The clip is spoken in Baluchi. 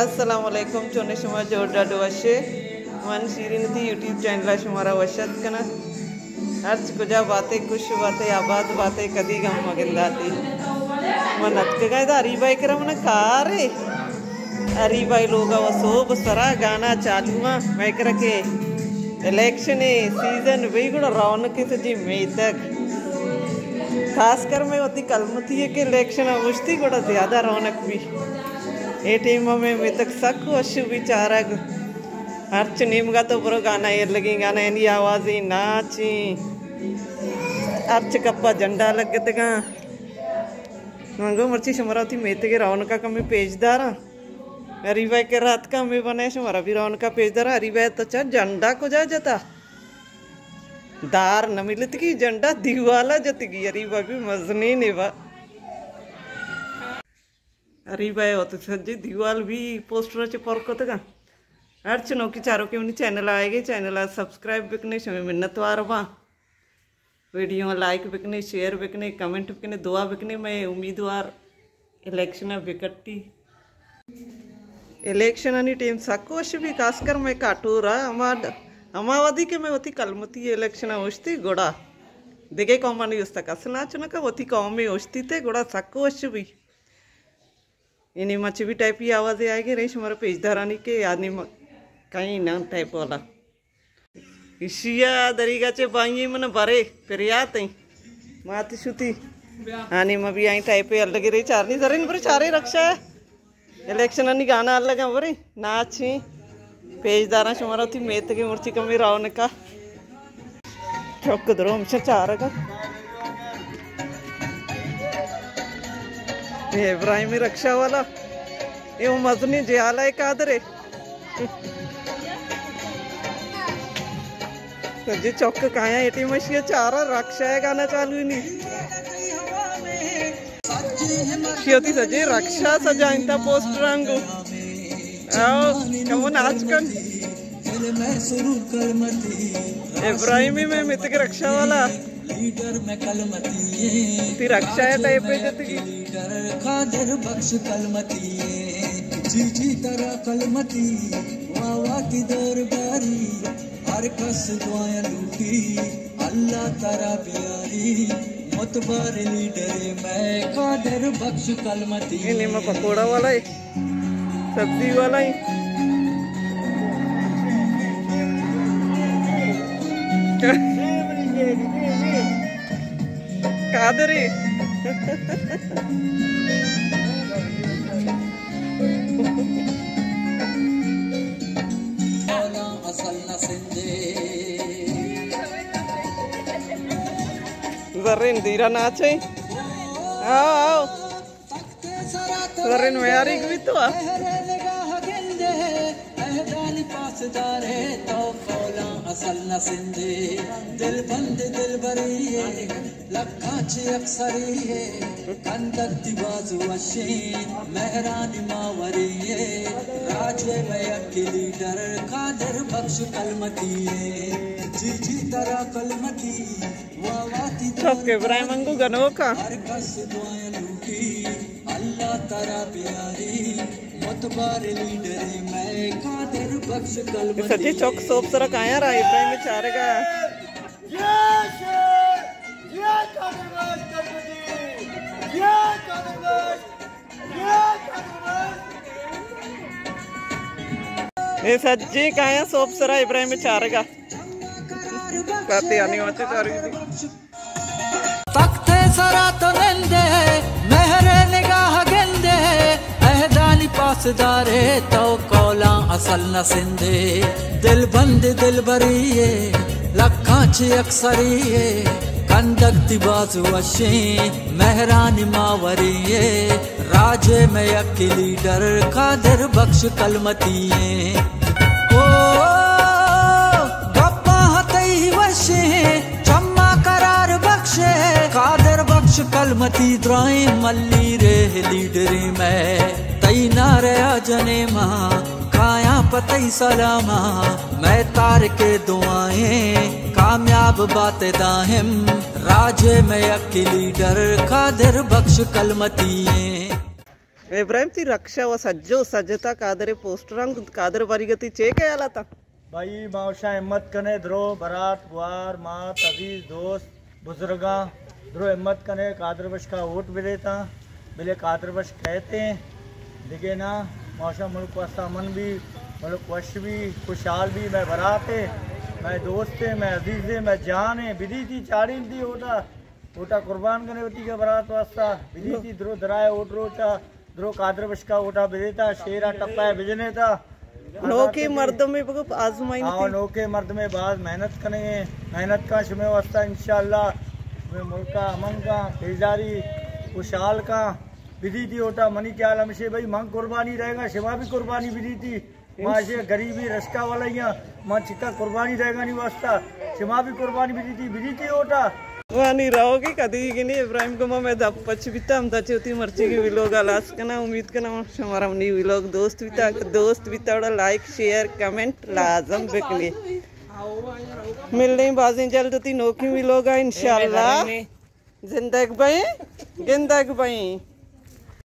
السلام علیکم، چون شما؟ جوڑ ڈاڈ وشے؟ من شیرین تی یوٹیوب چینل ءَ شمارا وش اتک کناں۔ ہرچ کجا باتے، خوش باتے، آباد باتے، کدی غم مگنداتے۔ من اتکگاں ادا اریبا ءِ کرا، من کارے۔ اریبا ءِ لوگا و سوب سرا گانا چالو آں۔ مئے کرا کہ الیکشن ءِ سیزن بی گڑا رونق ءَ سجی میتگ۔ خاص کر مئے وتی کلمتی ءَ کہ الیکشن ءَ اوشتی گڑا زیادہ رونق بی۔ اے ٹیم ءَ مئے میتگ سک وش بی چارگ۔ ہرچ نیمگا تو برو گانا ایر لگیں، گانا اینی آوازیں، ناچیں۔ ہرچ کپا جنڈا لگتگاں۔ من گو مرچی شمارا وتی میتگ ءِ رونقا کمے پیش داراں۔ اریبا ءِ کرا اتکاں، ہمے بنے شمارا بی رونقا پیش داراں۔ اریبا ءَ تو چا جنڈا کجا جتا؟ دار نہ ملتگی، جنڈا دیوالا جتگی۔ اریبا بی مزنیں نیبا۔ اریبا ءَ وت سجے دیوال بی پوسٹر چہ پر کتگاں۔ ہرچ نوکی چاروکے منی چینل آئیگے، چینل ءَ سبسکرائب بکنے، شمے منتوار باں۔ ویڈیو لائک بکنے، شیئر بکنے، کمنٹ بکنے، دعا بکنے۔ مئے امیدوار الیکشن ءَ بکٹی۔ الیکشنانی ٹیم سک وش بی، خاص کر مئے کاٹور ءَ ہما، ہما وھدی کہ مئے وتی کلمتی الیکشن ءَ اوشتی گڑا دگہ قومانی اوستا کس ناچ نہ کن، وتی قومے اوشتی تے گڑا سک وش بی۔ اینی مچ بی ٹائپی آوازے آئیگے رہی شمارا پیش دارانی کہ آدمی م-، کہیں نہ ٹائپ والا۔ ایشی ءَ دریگا چہ بائیں من برے پریات ایں۔ مات شتی۔ آنی ما بی آئیں ٹائپے الگے رہی چارنی زرین برے چارے رکشا۔ الیکشنانی گانا الگا برے ناچیں۔ پیش داراں شمارا وتی میتگے مرچی کمے رونقا۔ چک درو ہمشہ چارگا۔ اے ابراہیمی رکشہ والا۔ اے وہ مزنی جیالہ قادر ہے۔ سجے چک کایاں اے ٹیم اشی چارا رکشہ ءِ گانا چالو نی۔ شیوتی سجے رکشہ سجائنتا پوسٹراں گو۔ آؤ، کمو ناچ کن۔ ابراہیمی مئے میتگ رکشہ والا۔ تی رکشہ ءِ ٹائپ ءَ جتگی۔ لیڈر قادر بخش کلمتی ایں، جی جی ترا کلمتی، واہ واہ تی دور باری، ہر کس دعایاں لوٹی، اللہ ترا بیاری، متبار لیڈر مئے قادر بخش کلمتی۔ اے نیمہ پکوڑا والا ہے، سبزی والا ہے۔ قادری۔ زرین دیرا ناچیں۔ آؤ، آؤ۔ زرین میاری گوی تو آ۔ اہدانی پاسدارے تو قولاں اصل نہ سندے، دل بند دلبری ہے، لکھاں چہ اکثری ہے، کندگ تی باز وشیں، مہرانی ماوری ہے، راج میں یک لیڈر قادر بخش کلمتی ہے، جی جی ترا کلمتی۔ چک ابراہیم انگو گنوکا۔ سچی چک سوب سرا کایاں را ابراہیم چارگا۔ اے سجیں کایاں سوب سرا ابراہیم چارگا۔ کاتے آنی واچے چارگی دی۔ تخت ءِ سرا تو نندے، مہر ءِ نگاہ گندے، اہدانی پاسدارے تو قولاں اصل نہ سندے، دل بند دلبری ہے، لکھاں چہ اکثری ہے، کندگ تی باز وشیں، مہرانی ماوری ہے، راج میں یک لیڈر قادر بخش کلمتی ہیں۔ او، گپاں تئی وشیں، چما قرار بخشے، قادر بخش کلمتی درائیں ملی رے لیڈری میں، تئی نعرہ جنے ماں، کایاں پہ تئی سلاماں، میں تارک دعائیں، کامیاب بات دائم، راج میں یک لیڈر قادر بخش کلمتی ہیں۔ ابراہیم، تئی رکشہ و سجو سجتا قادر پوسٹراں، قادر بریگتی چے خیالاتا؟ بھائی، ما وشاں ہمت کنے، درو برات، گوار، مات، عزیز، دوست، بزرگاں، درو ہمت کنے، قادر بشکا ووٹ بدیتاں، بلے قادر بشک کہتے ہیں، دگے نا، ما وشاں ملک واسطہ امن بھی، ملک وش بھی، خوشحال بھی، میں برات ہے، میں دوست ہے، میں عزیز ہے، میں جان ہے، بدیتی چاڑین دی ہوتا۔ ووٹا قربان کنے وتی کہ برات واسطہ، بدیتی درو درائے ووٹ روچا، درو قادر بشکا ووٹا بدیتا، شیرا ٹپا بجنیتا۔ نوکے مردمے بگو آزمائن آو، نوکے مردمے باز محنت کنگے، محنت کا شمے واسطہ انشاءاللہ، شمے ملکا امن کا، بیزاری خوشحال کا، بدیتی ووٹا۔ منی خیال ہمشے بھائی، من قربانی رہے گا، شما بھی قربانی بدیتی۔ ما شے غریبی رشکا والا یاں، ما چکا قربانی دئیگانی واسطہ، شما بھی قربانی بدیتی، بدیتی ووٹا۔ وانی راوگی کدی گنی ابراہیم گما میں دپ پچ بیتا، ہم تا چوتی مرچی کی ویلوگ آلاس کنا، امید کنا شمارا منی ویلوگ دوست بیتا، دوست بیتا وڑا لائک، شیئر، کمنٹ لازم بکنی۔ ملیں بازیں جلد تی نوکی ویلوگا انشاءاللہ۔ زندگ بئیں، گندگ بئیں۔